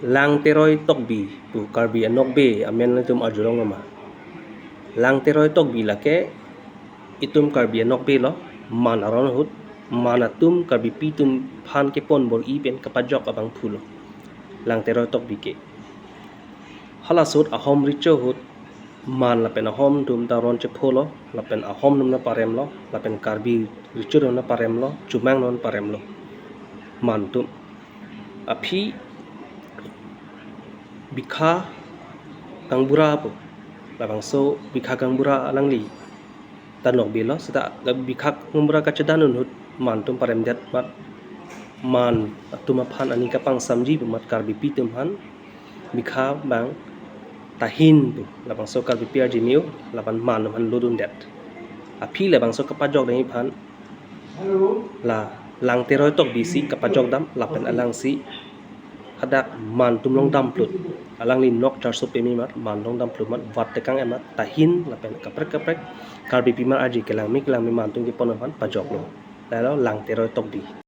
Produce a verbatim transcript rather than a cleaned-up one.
Langteroi Tokbi pu Karbi anokbe amen atum arjulong ma? Langteroi Tokbi lake itum Karbi anokbe lo, man aron ahut, man atum Karbipi atum aphan kepon bor-i pen kapajok abangphu lo Langteroi Tokbi ke. Halaso ahut ahom recho ahut man lapen ahom atum ta ron chepho lo, lapen ahom atum ta parem lo, lapen Karbi recho atum ta parem lo, chomang atum ta parem lo. Man atum aphi Bikha Gaonbura pu, labangso Bikha Gaonbura alangli ta nokbe lo, seta Bikha Gaonbura kachedan ahut man atum paremdet amat, man atum aphan aning kapangsamji pu amat Karbipi atum aphan Bikha bang tahin pu labangso Karbipi arje me-o, lapen man atum aphan lodundet. Aphi labangso kapajok damji aphan la Langteroi Tokbi si kapajok dam, lapen alangsi hadak man atum along damplut. Alangli nok charso peme amat, man along damplut amat, vat tekang amat, tahin lapen kaprek kaprek Karbipi amat arje kelangme kelangme man atum kepon aphan pajok lo. Lalo Langteroi Tokbi.